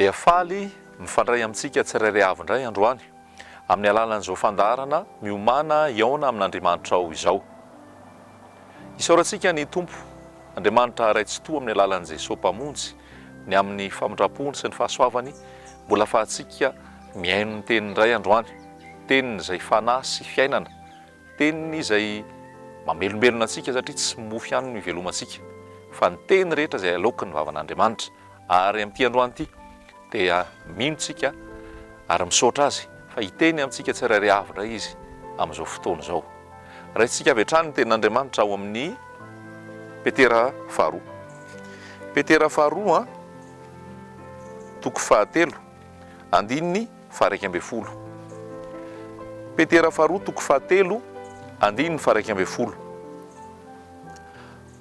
Dia faly mifandray amintsika tsirairay avy indray androany amin'ny alalan'izao fandaharana Miomàna hihaona amin'Andriamanitrao izao. Isaorantsika ny Tompo Andriamanitra Ray Tsitoha amin'ny alalan'i Jesoa Mpamonjy ny amin'ny famindram-pony sy ny fahasoavany mbola afahantsika mihaino ny teniny indray androany, teniny izay fanahy sy fiainana, teniny izay mamelombelona antsika satria tsy mofo ihany no ivelomantsika fa ny teny rehetra izay aloaky ny vavan'Andriamanitra. Ary amin'ity androany ity dia mino tsika ary misaotra Azy fa hiteny amintsika tsirairay avy indray Izy amin'izao fotoana izao. Raisintsika avy hatrany ny tenin'Andriamanitra ao amin'ny Petera faharoa. Petera faharoa toko fahatelo andininy faha-11. Petera faharoa toko fahatelo andininy faha-11.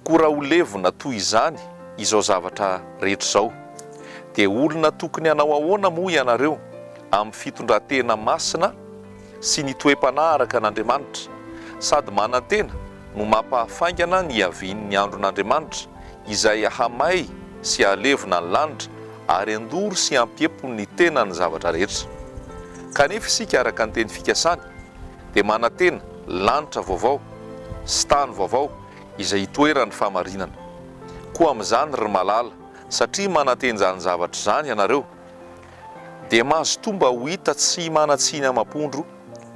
Koa raha ho levona toy izany izao zavatra rehetra izao, dia olona tokony hanao ahoana moa ianareo amin'ny fitondran-tena masina sy ny toe-panahy araka an'Andriamanitra, sady manantena no mampahafaingana ny hiavian'ny andron'Andriamanitra, izay hahamay sy hahalevona ny lanitra ary handoro sy hampiepo ny tenan'ny zavatra rehetra? Kanefa isika, araka ny teny fikasany, dia manantena lanitra vaovao sy tany vaovao, izay itoeran'ny fahamarinana. Koa amin'izany, ry malala, satria manantena izany zavatra izany ianareo, dia mazotoa mba ho hita tsy manan-tsiny amam-pondro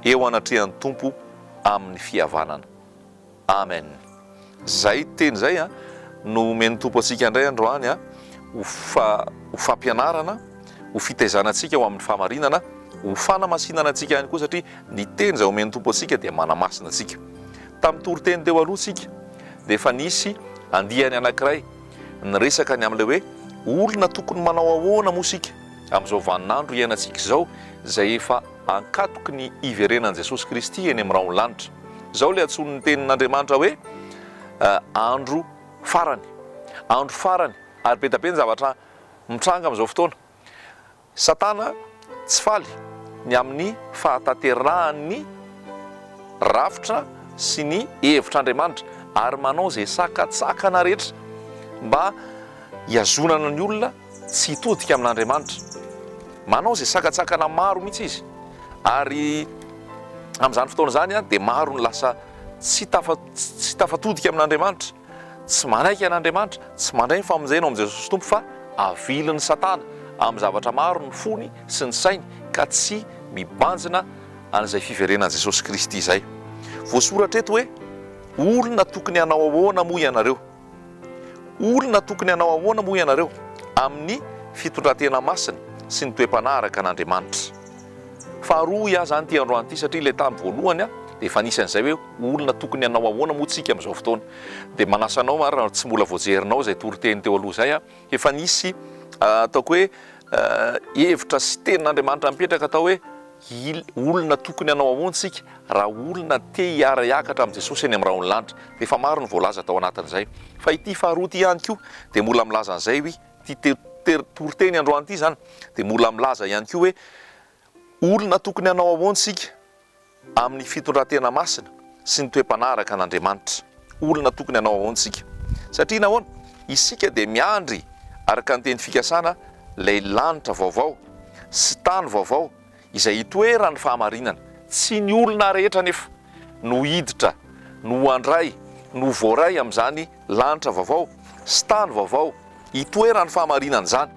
eo anatrehan'ny Tompo amin'ny fihavanana. Amen. Izay teny izay no omen'ny Tompo antsika indray androany ho fa ho fampianarana, ho fitaizana antsika ho amin'ny fahamarinana, ho fanamasinana antsika ihany koa satria ny teny izay omen'ny Tompo antsika dia manamasina antsika. Tamin'ny toriteny teo aloha tsika dia efa nisy andiany anankiray niresaka ny amin'ilay hoe olona tokony manao ahoana moa isika amin'izao vaninandro iainantsika izao izay efa ankatoky ny hiverenan'i Jesosy Kristy eny amin'ny rahon'ny lanitra. Izao ilay antsoin'ny tenin'Andriamanitra hoe andro farany. Andro farany ary be dia be ny zavatra mitranga amin'izao fotoana. Satana tsy faly ny amin'ny fahatanterahan'ny rafitra sy ny hevitr'Andriamanitra ary manao izay sakantsakana rehetra mba hihazonana ny olona tsy hitodika amin'Andriamanitra. Manao izay sakantsakana maro mihitsy izy ary amin'izany fotoana izany dia maro ny lasa tsy tafa tsy tafatodika amin'Andriamanitra. Tsy manaiky an'Andriamanitra, tsy mandray ny famonjena ao amin'i Jesosy Tompo fa avilin'i Satana amin'ny zavatra maro ny fony sy ny sainy ka tsy mibanjina an'izay fiverenan'i Jesosy Kristy izay. Voasoratra eto hoe, Olona tokony hanao ahoana moa ianareo? Olona tokony hanao ahoana moa ianareo amin'ny fitondran-tena masina sy ny toe-panahy araka an'Andriamanitra? Faharoa hoy aho izany ity androany ity satria ilay tamin'ny voalohany dia efa nisy an'izay hoe olona tokony hanao ahoana moa tsika amin'izao fotoana. Dia manasa anao ary raha tsy mbola voajerinao izay toriteny teo aloha izay, efa nisy ataoko hoe hevitra sy tenin'Andriamanitra mipetraka atao hoe olona tokony hanao ahoana tsika raha olona te hiara-hiakatra amin'i Jesosy eny amin'ny rahon'ny lanitra. Dia efa maro ny voalaza tao anatin'izay. Fa ity faharoa ity ihany koa dia mbola milaza an'izay hoe ity toriteny androany ity izany dia mbola milaza ihany koa hoe olona tokony hanao ahoana isika amin'ny fitondran-tena masina sy ny toe-panahy araka an'Andriamanitra. Olona tokony hanao ahoana isika? Satria nahoana? Isika dia miandry araka ny teny fikasana ilay lanitra vaovao sy tany vaovao izay hitoeran'ny fahamarinana. Tsy ny olona rehetra anefa no hiditra, no handray, no voaray amin'izany lanitra vaovao sy tany vaovao hitoeran'ny fahamarinana izany,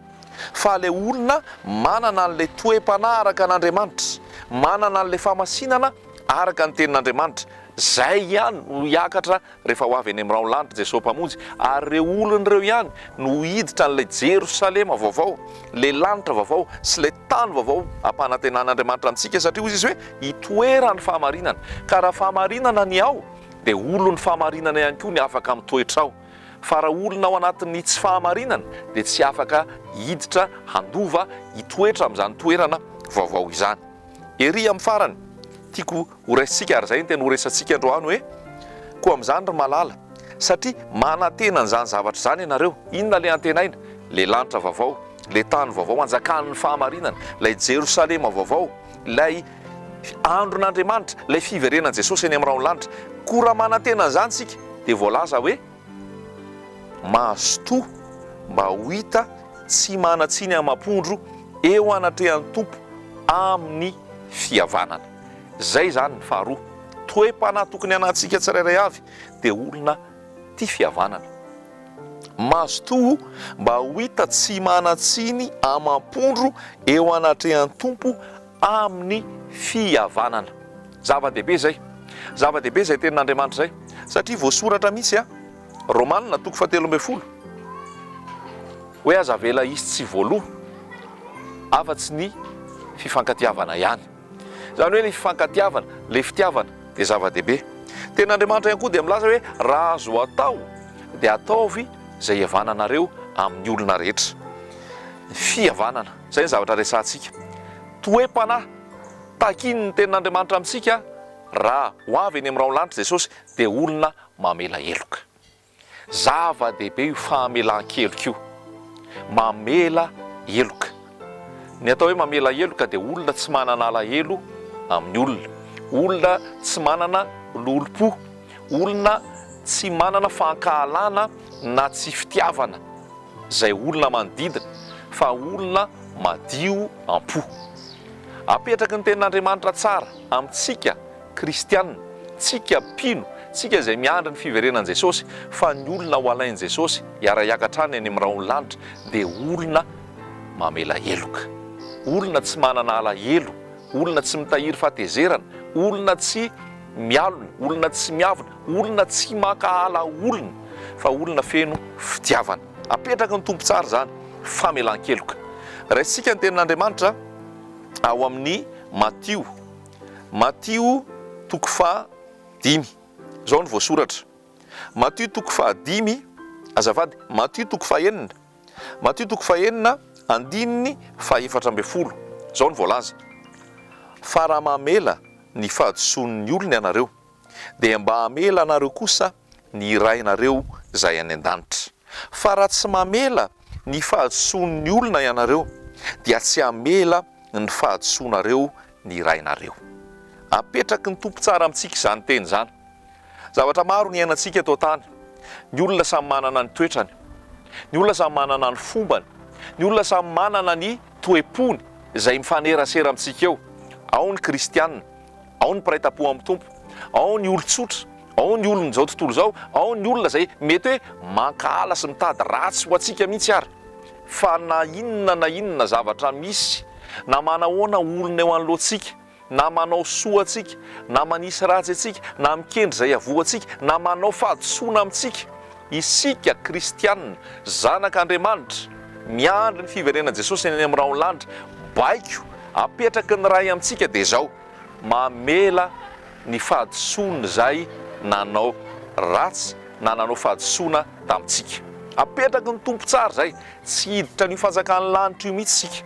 fa ilay olona manana an'ilay toe-panahy araka an'Andriamanitra, manana an'ilay fahamasinana araka ny tenin'Andriamanitra, izay ihany no hiakatra rehefa ho avy eny amin'ny rahon'ny lanitra Jesoa Mpamonjy, ary ireo olona ireo ihany no hiditra an'ilay Jerosalema vaovao, ilay lanitra vaovao sy ilay tany vaovao ampanantenan'Andriamanitra antsika, satria hoy Izy hoe hitoeran'ny fahamarinana, ka raha fahamarinana ny ao, dia olon'ny fahamarinana ihany koa ny afaka mitoetra ao. Fa raha olona ao anatin'ny tsy fahamarinana dia tsy afaka hiditra, handova, hitoetra amin'izany toerana vaovao izany. Ery amin'ny farany, tiako horaisintsika, ary izay no tena horesatsika androany hoe, koa amin'izany ry malala, satria manantena an'izany zavatra izany ianareo, inona ilay antenaina? Ilay lanitra vaovao, ilay tany vaovao hanjakan'ny fahamarinana, ilay Jerosalema vaovao, ilay andron'Andriamanitra, ilay fiverenan'i Jesosy eny amin'ny rahon'ny lanitra. Koa raha manantena an'izany isika, dia voalaza hoe, Mazotoa mba ho hita tsy manan-tsiny amam-pondro eo anatrehan'ny Tompo amin'ny fihavanana. Izay izany ny faharoa. Toe-panahy tokony hanantsika tsirairay avy dia olona tia fihavanana. Mazotoa mba ho hita tsy manan-tsiny amam-pondro eo anatrehan'ny Tompo amin'ny fihavanana. Zava-dehibe izay. Zava-dehibe izay tenin'Andriamanitra izay. Satria voasoratra mihitsy a, Romana toko fahatelo ambin'ny folo, hoe aza avela hisy tsy voaloa afa-tsy ny fifankatiavana ihany. Izany hoe ny fifankatiavana, ilay fitiavana dia zava-dehibe. Tenin'Andriamanitra ihany koa dia milaza hoe raha azo atao dia ataovy izay hihavananareo amin'ny olona rehetra. Ny fihavanana, izay ny zavatra resahantsika. Toe-panahy takian'ny tenin'Andriamanitra amintsika raha ho avy eny amin'ny rahon'ny lanitra Jesosy dia olona mamela heloka. Zava-dehibe io famelan-keloka io. Mamela heloka. Ny atao hoe mamela heloka dia olona tsy manana alahelo amin'ny olona, olona tsy manana lolompo, olona tsy manana fankahalana na tsy fitiavana izay olona manodidina fa olona madio am-po. Apetraky ny Tenin'Andriamanitra tsara amintsika kristiana, tsika mpino, tsika izay miandry ny fiverenan'i Jesosy, fa ny olona ho alain'i Jesosy hiara-hiakatra any any amin'ny rahon'ny lanitra dia olona mamela heloka, olona tsy manana alahelo, olona tsy mitahiry fahatezerana, olona tsy mialona, olona tsy miavona, olona tsy mankahala olona, fa olona feno fitiavana. Apetraky ny Tompo tsara izany famelan-keloka. Raisintsika ny tenin'Andriamanitra ao amin'ny Matio. Matio toko faha dimy. Izao no voasoratra. Matio toko fahadimy, azafady, Matio toko fahenina. Matio toko fahenina, andininy fahefatra ambin'ny folo. Izao no voalaza, Fa raha mamela ny fahadisoan'ny olona ianareo, dia mba hamela anareo kosa ny Rainareo izay any an-danitra. Fa raha tsy mamela ny fahadisoan'ny olona ianareo, dia tsy hamela ny fahadisoanareo ny Rainareo. Apetraky ny Tompo tsara amintsika izany teny izany. Zavatra maro ny iainantsika eto an-tany. Ny olona samy manana ny toetrany. Ny olona samy manana ny fombany. Ny olona samy manana ny toe-pony izay mifanerasera amintsika eo. Ao ny kristiana, ao ny mpiray tampo amin'ny Tompo, ao ny olon-tsotra, ao ny olon'izao tontolo izao, ao ny olona izay mety hoe mankahala sy mitady ratsy ho antsika mihitsy ary. Fa na inona na inona zavatra misy, na manahoana olona eo anoloantsika, na manao soa antsika, na manisy ratsy antsika, na mikendry izay havoa antsika, na manao fahadisoana amintsika, isika kristiana, zanak'Andriamanitra, miandry ny fiverenan'i Jesosy any amin'ny rahon'ny lanitra, baiko apetraky ny Ray amintsika dia izao, mamela ny fahadisoan'izay nanao ratsy na nanao fahadisoana tamintsika. Apetraky ny Tompo tsara izay, tsy hiditra an'io fanjakan'ny lanitra io mihitsy isika,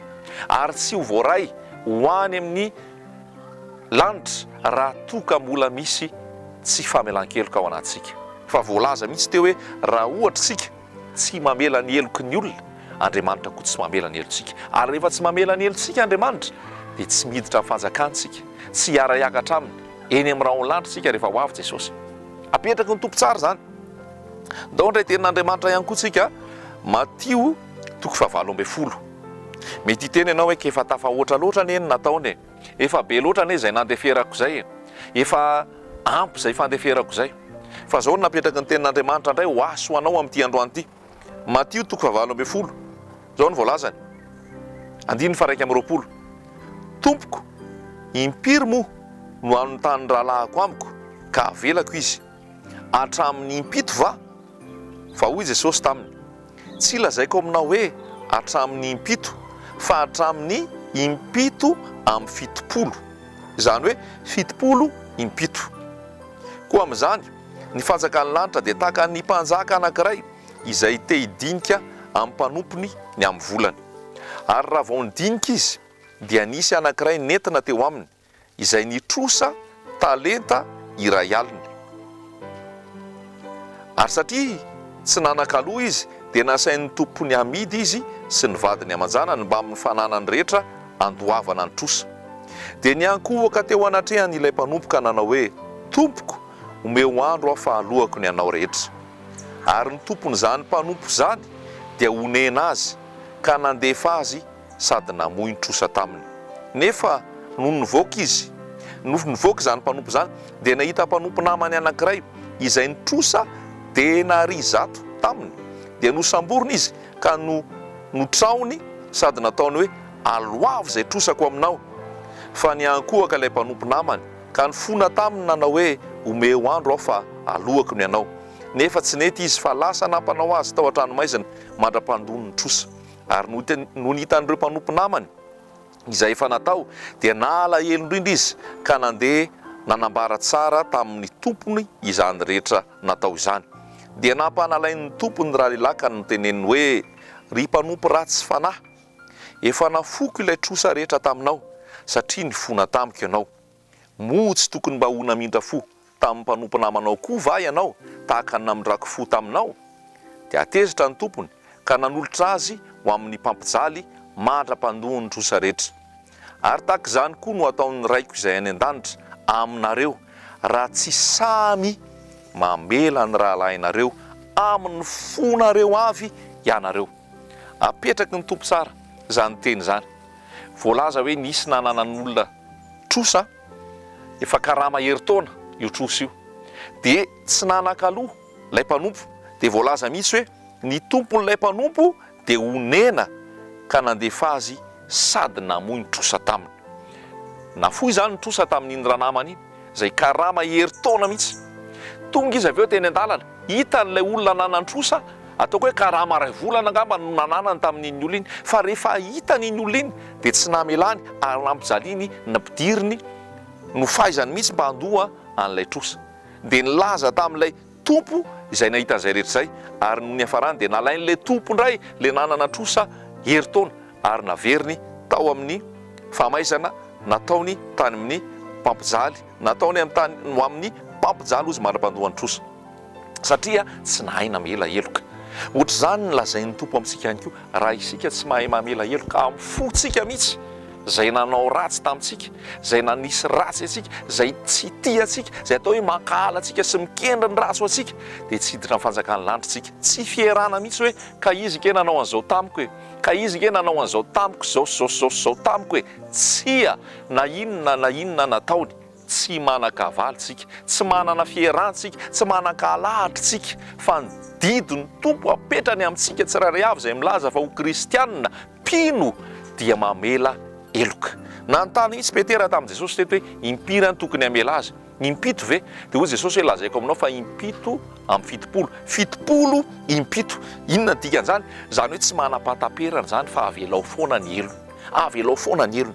ary tsy ho voaray ho any amin'ny lanitra raha toa ka mbola misy tsy famelan-keloka ao anatintsika. Fa voalaza mihitsy teo hoe raha ohatra isika tsy mamela ny heloky ny olona, Andriamanitra koa tsy mamela ny helotsika. Ary rehefa tsy mamela ny helotsika Andriamanitra, dia tsy miditra amin'ny fanjakany isika, tsy hiara-hiakatra aminy eny amin'ny rahon'ny lanitra isika rehefa ho avy Jesosy. Apetraky ny Tompo tsara izany. Ndao handray tenin'Andriamanitra ihany koa tsika, Matio toko fahavalo ambin'ny folo. Mety hiteny ianao hoe k'efa tafahoatra loatra anie ny nataony e! Efa be loatra anie izay nandeferako izay e! Efa ampy izay fandeferako izay. Fa izao no napetraky ny tenin'Andriamanitra indray ho ahy sy ho anao amin'ity androany ity. Matio toko fahavalo ambin'ny folo, izao no voalazany, andininy faha 21, Tompoko, impiry moa no hanontany ny rahalahiko amiko ka havelako izy? Hatramin'ny impito va? Fa hoy Jesosy taminy, Tsy lazaiko aminao hoe hatramin'ny impito, fa hatramin'ny impito amby 70, izany hoe 70 impito. Koa amin'izany, ny fanjakan'ny lanitra dia tahaka ny mpanjaka anankiray izay te hidinika amin'ny mpanompony ny amin'ny volany. Ary raha vao nidinika izy, dia nisy anankiray nentina teo aminy, izay nitrosa talenta 1000. Ary satria tsy nanan-kaloa izy, dia nasain'ny tompony hamidy izy sy ny vadiny aman-janany mbamin'ny fananany rehetra handoavana ny trosa. Dia niankohoka teo anatrehany ilay mpanompo ka nanao hoe, Tompoko, omeo andro aho fa haloako ny anao rehetra. Ary ny tompon'izany mpanompo izany dia honena azy, ka nandefa azy. sady namoy ny trosa taminy. Nefa nony nivoaka izy, nony nivoaka izany mpanompo izany, dia nahita mpanompo namany anankiray izay nitrosa denaria zato taminy, dia nosamboriny izy ka no notraony sady nataony hoe, Aloavy izay trosako aminao. Fa niankohoka ilay mpanompo namany, ka nifona taminy nanao hoe, Omeo andro aho fa aloako ny anao. Nefa tsy nety izy, fa lasa nampanao azy tao an-tranomaizina mandra-pandony ny trosa. Ary nony hitan'ireo mpanompo namany izay efa natao, dia nalahelo indrindra izy, ka nandeha nanambara tsara tamin'ny tompony izany rehetra natao izany. Dia nampanalain'ny tompony ralehilahy ka noteneniny hoe, Ry mpanompo ratsy fanahy, efa nafoiko ilay trosa rehetra taminao, satria nifona tamiko ianao. Moa tsy tokony mba ho namindra fo tamin'ny mpanompo namanao koa va ianao, tahaka ny namindrako fo taminao? Dia tezitra ny tompony ka nanolotra azy ho amin'ny mpampijaly mandra-pandoa ny trosa rehetra. Ary tahaka izany koa no hataon'ny Raiko izay any an-danitra aminareo, raha tsy samy mamela ny rahalahinareo amin'ny fonareo avy ianareo. Apetraky ny Tompo tsara izany teny izany. Voalaza hoe nisy nananan'olona trosa, efa karama herintaona io trosa io, dia tsy nanan-kaloa ilay mpanompo, dia voalaza mihitsy hoe ny tompon'ilay mpanompo dia onena ka nandefa azy sady namoy ny trosa taminy. Nafoy izany ny trosa tamin'iny ranamana iny, izay karama herintaona mihitsy. Tonga izy avy eo teny an-dalana, hitany ilay olona nanan-trosa, ataoko hoe karama iray volana angamba no nananany tamin'iny olona iny, fa rehefa hitany iny olona iny dia tsy namelany ary nampijaliany, nampidiriny, nofaizany mihitsy mba handoa an'ilay trosa. Dia nilaza tamin'ilay Tompo izay nahita an'izay rehetra izay, ary nony niafarany dia nalain'ilay Tompo indray ilay nanana trosa herintaona ary naveriny tao amin'ny famaizana nataony tany amin'ny mpampijaly, nataony amin'ny tany ho amin'ny mpampijaly hozy mandra-pandoa ny trosa, satria tsy nahay namela heloka. Ohatr'izany ny lazain'ny Tompo amintsika ihany koa, raha isika tsy mahay mamela heloka amin'ny fontsika mihitsy, izay nanao ratsy tamintsika, izay nanisy ratsy antsika, izay tsy tia antsika, izay atao hoe mankahala antsika sy mikendry ny ratsy ho antsika, dia tsy hiditra amin'ny fanjakan'ny lanitra isika. Tsy fierana mihitsy hoe ka izy nge nanao an'izao tamiko e, ka izy nge nanao an'izao tamiko, izao sy izao sy izao sy izao tamiko e. Tsia, na inona na inona nataony, tsy manan-kavaly isika, tsy manana fierana isika, tsy manan-kahalahatra isika, fa ny didin'ny Tompo apetrany amintsika tsirairay avy izay milaza fa ho kristiana, Mpino dia mamela heloka. Nanontany mihitsy Petera tamin'i Jesosy teto hoe impiry aho no tokony hamela azy? Impito ve? Dia hoy Jesosy hoe lazaiko aminao fa impito amin'ny 70. 70 impito. Inona ny dikan'izany? Izany hoe tsy manam-pahataperana izany fa avelao foana ny helony. Avelao foana ny helony.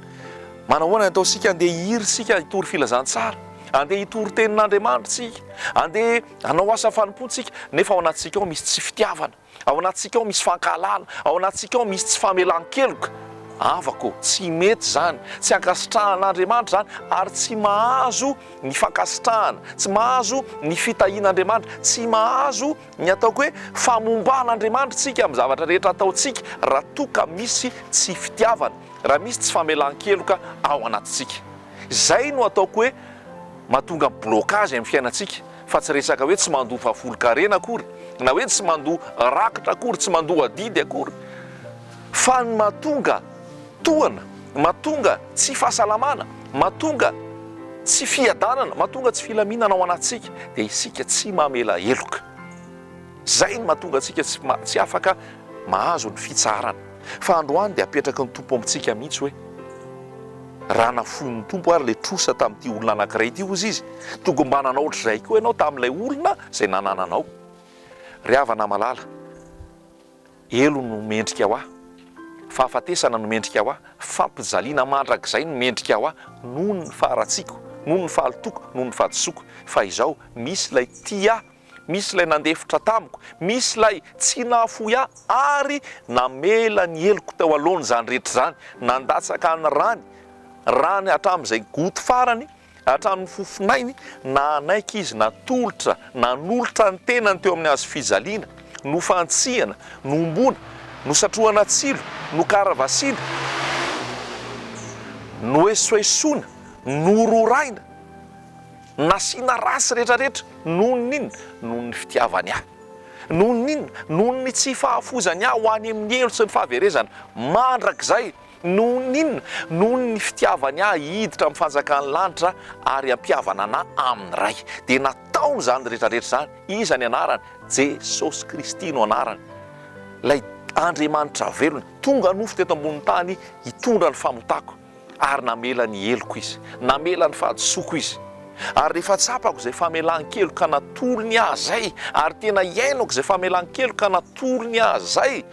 Manahoana ny ataontsika? Andeha hihiry isika hitory filazantsara. Andeha hitory tenin'Andriamanitra isika. Andeha hanao asa fanompoana isika. Nefa ao anatintsika ao misy tsy fitiavana. Ao anatintsika ao misy fankahalana, ao anatintsika ao misy tsy famelan-keloka. Havako, tsy mety izany, tsy ankasitrahan'Andriamanitra izany ary tsy mahazo ny fankasitrahana, tsy mahazo ny fitahian'Andriamanitra, tsy mahazo ny ataoko hoe famomban'Andriamanitra isika amin'ny zavatra rehetra ataontsika raha toa ka misy tsy fitiavana, raha misy tsy famelan-keloka ao anatintsika. Izay no ataoko hoe mahatonga blocage amin'ny fiainantsika. fa tsy resaka hoe tsy mandoa fahafolon-karena akory, na hoe tsy mandoa rakitra akory, tsy mandoa adidy akory, fa ny mahatonga tohana, mahatonga tsy fahasalamana, mahatonga tsy fiadanana, mahatonga tsy filaminana ao anatintsika, dia isika tsy mamela heloka. Izay no mahatonga antsika tsy tsy afaka mahazo ny fitsaharana. Fa androany dia apetraky ny Tompo amintsika mihitsy hoe, raha nafoin'ny Tompo ary ilay trosa tamin'ity olona anankiray ity, hozy Izy, tokony mba nanao ohatr'izay koa ianao tamin'ilay olona izay nanananao. Ry havana malala, helo no mendrika ho ahy, fahafatesana no mendrika ho ahy, fampijaliana mandrakizay no mendrika ho ahy noho ny faharatsiako, noho ny fahalotoako, noho ny fahadisoako. Fa izao, misy ilay tia ahy Misy ilay nandefitra tamiko, misy ilay tsy nahafoy ahy ary namela ny heloko teo alohan' izany rehetra izany, nandatsaka ny rany, rany hatramin'izay goty farany, hatramin'ny fofonainy, nanaiky izy natolotra, nanolotra ny tenany teo amin'ny hazo fijaliana, nofantsihana, nohomboana, nosatrohana tsilo, nokaravasiana, noesoesoina, nororaina. Nasiana ratsy rehetrarehetra noho ny inona? Noho ny fitiavany ahy. Noho ny inona? Noho ny tsy fahafoizany ahy ho any amin'ny helo sy ny fahaverezana mandrakizay. Noho ny inona? Noho ny fitiavany ahy hiditra amin'ny fanjakan'ny lanitra ary hampihavana anà amin'ny Ray. Dia nataony izany rehetra rehetra izany. Iza ny anarany? Jesosy Kristy no anarany. Ilay Andriamanitra velona, tonga nofo teto ambonin'ny tany hitondra ny famotako. Ary namela ny heloko Izy, namela ny fahadisoako Izy. Ary rehefa tsapako izay famelan-keloka natolony ahy izay, ary tena iainako izay famelan-keloka natolony ahy izay,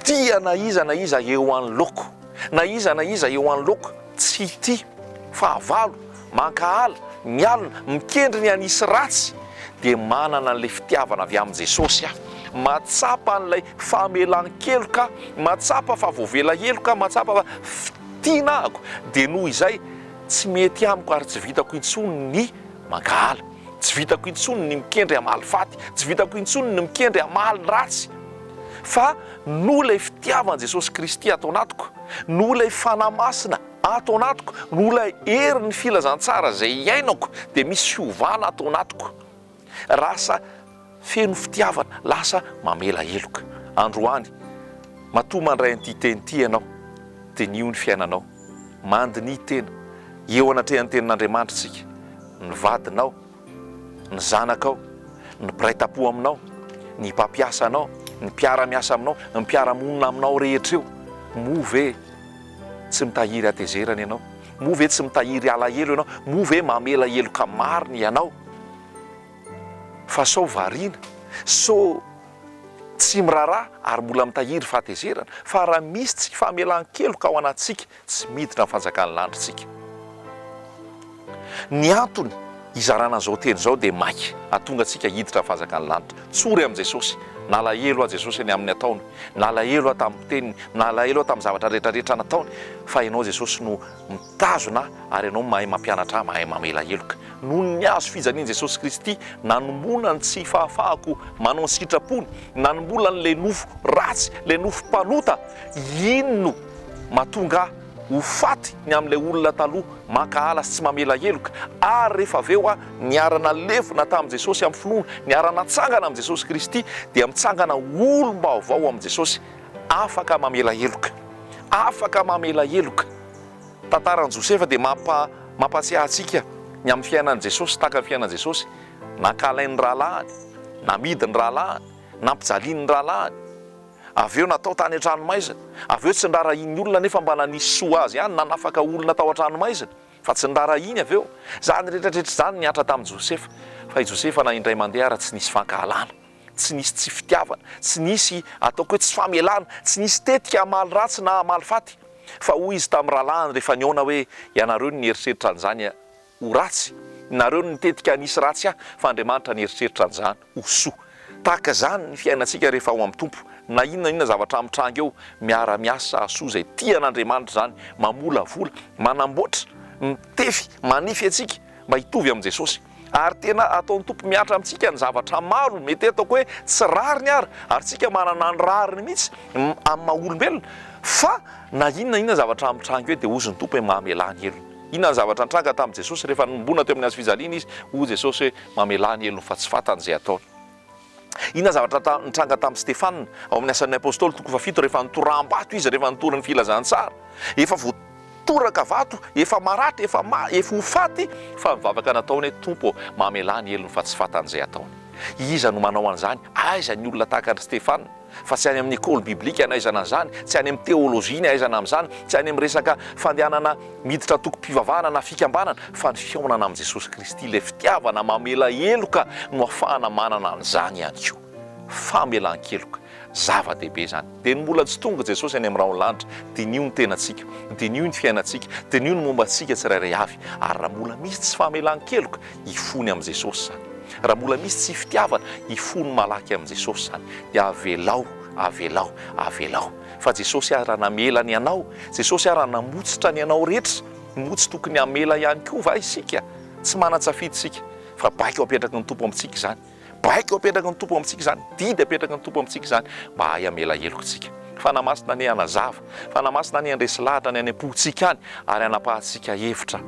dia na iza na iza eo anoloako, na iza na iza eo anoloako, tsy tia, fahavalo, mankahala, mialona, mikendry ny hanisy ratsy, dia manana an'ilay fitiavana avy amin'i Jesosy aho. Mahatsapa an'ilay famelan-keloka aho, mahatsapa fa voavela heloka aho, mahatsapa fa tiana ahako, dia noho izay tsy mety amiko ary tsy vitako intsony ny mankahala, tsy vitako intsony ny mikendry hamaly faty, tsy vitako intsony ny mikendry hamaly ratsy, fa noho ilay fitiavan'i Jesosy Kristy ato anatiko, noho ilay Fanahy Masina ato anatiko, noho ilay herin'ny filazantsara izay iainako, dia misy fiovana ato anatiko. Lasa feno fitiavana, lasa mamela heloka. Androany, matoa mandray an'ity teny ity ianao, diniho ny fiainanao. Mandiniha tena. Eo anatrehan'ny tenin'Andriamanitra isika. Ny vadinao, ny zanakao, ny mpiray tampo aminao, ny mpampiasa anao, ny mpiara-miasa aminao, ny mpiara-monina aminao rehetra eo. Moa ve tsy mitahiry hatezerana ianao? Moa ve tsy mitahiry alahelo ianao? Moa ve mamela heloka marina ianao? Fa sao variana, sao tsy miraharaha ary mbola mitahiry fahatezerana? Fa raha misy tsy famelan-keloka ao anatintsika, tsy miditra amin'ny fanjakan'ny lanitra isika. Ny antony hizarana an'izao teny izao dia maika hahatonga antsika hiditra amin'ny fanjakan'ny lanitra. Tsory amin'i Jesosy. Nalahelo aho Jesosy ny amin'ny ataony. Nalahelo aho tamin'ny teniny. Nalahelo aho tamin'ny zavatra rehetra rehetra nataony. Fa Ianao Jesosy no mitazona ahy ary Ianao mahay mampianatra ahy, mahay mamela heloka. Noho ny hazo fijalian'i Jesosy Kristy nanomboana ny tsy fahafahako manao ny sitrapony, nanombola an'ilay nofo ratsy, ilay nofo mpanota, iny no mahatonga ahy ho faty ny amin'ilay olona taloha mankahala sy tsy mamela heloka, ary rehefa avy eo aho niara-nalevina tamin'i Jesosy amin'ny finoana, niara-natsangana amin'i Jesosy Kristy, dia mitsangana ho olom-baovao amin'i Jesosy, afaka mamela heloka. Afaka mamela heloka. Tantaran'i Josefa dia mampa, mampahatsiahy antsika ny amin'ny fiainan'i Jesosy, tahaka ny fiainan'i Jesosy, nankahalain'ny rahalahiny, namidin'ny rahalahiny, nampijalian'ny rahalahiny, Avy eo natao tany an-tranomaizina. Avy eo tsy nirarahian'ny olona nefa mba nanisy soa azy ihany, nanafaka olona tao an-tranomaizina, fa tsy nirarahiany avy eo. Izany rehetrarehetra izany nihatra tamin'i Josefa. Fa i Josefa na indray mandeha ara tsy nisy fankahalana, tsy nisy tsy fitiavana, tsy nisy ataoko hoe tsy famelana, tsy nisy tetika hamaly ratsy na hamaly faty. Fa hoy izy tamin'ny rahalahiny rehefa nihaona hoe, Ianareo no nieritreritra an'izany ho ratsy, nareo no nitetika hanisy ratsy ahy, fa Andriamanitra nieritreritra an'izany ho soa. Tahaka izany ny fiainantsika rehefa ao amin'ny Tompo. Na inona na inona zavatra mitranga eo, miara-miasa hahasoa izay tia an'Andriamanitra izany, mamolavola, manamboatra, mitefy, manify antsika mba hitovy amin'i Jesosy. Ary tena ataon'ny Tompo mihatra amintsika ny zavatra maro, mety ataoko hoe tsy rariny ary, ary tsika manana ny rariny mihitsy amin'ny maha olombelona, fa na inona na inona zavatra mitranga eo dia hozy ny Tompo hoe mamelà ny helony. Inona ny zavatra nitranga tamin'i Jesosy rehefa nohomboana teo amin'ny hazo fijaliana Izy? Hoy Jesosy hoe, Mamelà ny helony fa tsy fantany izay ataony. Inona ny zavatra nitranga tamin'i Stefana ao amin'ny Asan'ny Apostoly toko fahafito rehefa notoraham-bato izy rehefa nitory ny filazantsara? Efa voatoraka vato, efa maratra, efa efa ho faty, fa ny vavaka nataony hoe, Tompo ô, mamelà ny helony fa tsy fantany izay ataony. Iza no manao an'izany? Aiza ny olona tahaka an'i Stefana? Fa tsy any amin'ny école biblique ny ahaizana an'izany, tsy any amin'ny théologie ny ahaizana amin'izany, tsy any amin'ny resaka fandehanana miditra antokom-pivavahana na fikambanana, fa ny fihaonana amin'i Jesosy Kristy, ilay fitiavana mamela heloka no afahana manana an'izany ihany koa. Famelan-keloka. Zava-dehibe izany. Dia ny mbola tsy tonga Jesosy any amin'ny rahon'ny lanitra, diniho ny tenantsika, diniho ny fiainantsika, diniho ny momba antsika tsirairay avy, ary raha mbola misy tsy famelan-keloka, hifony amin'i Jesosy izany. Raha mbola misy tsy fitiavana, hifony malaky amin'i Jesosy izany. Dia avelao, avelao, avelao. Fa Jesosy ara namela ny anao, Jesosy ara namotsitra ny anao rehetra, moa tsy tokony hamela ihany koa va isika? Tsy manan-tsafidy isika, fa baiko apetraky ny Tompo amintsika izany. Baiko apetraky ny Tompo amintsika izany, didy apetraky ny Tompo amintsika izany, mba hahay hamela heloka isika. Fanahy Masina anie hanazava, Fanahy Masina anie handresy lahatra ny any am-pontsika any, ary hanapahantsika hevitra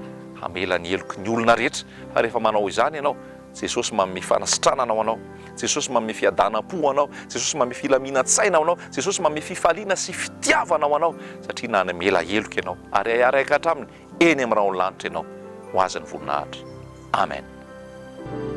hamela ny heloky ny olona rehetra, fa rehefa manao izany ianao, Jesosy manome fanasitranana ho anao, Jesosy manome fiadanam-po ho anao, Jesosy manome filaminan-tsaina ho anao, Jesosy manome fifaliana sy fitiavana ho anao, satria namela heloka ianao, ary hiaraka hatrany eny amin'ny rahon'ny lanitra ianao. Ho Azy ny voninahitra. Amen.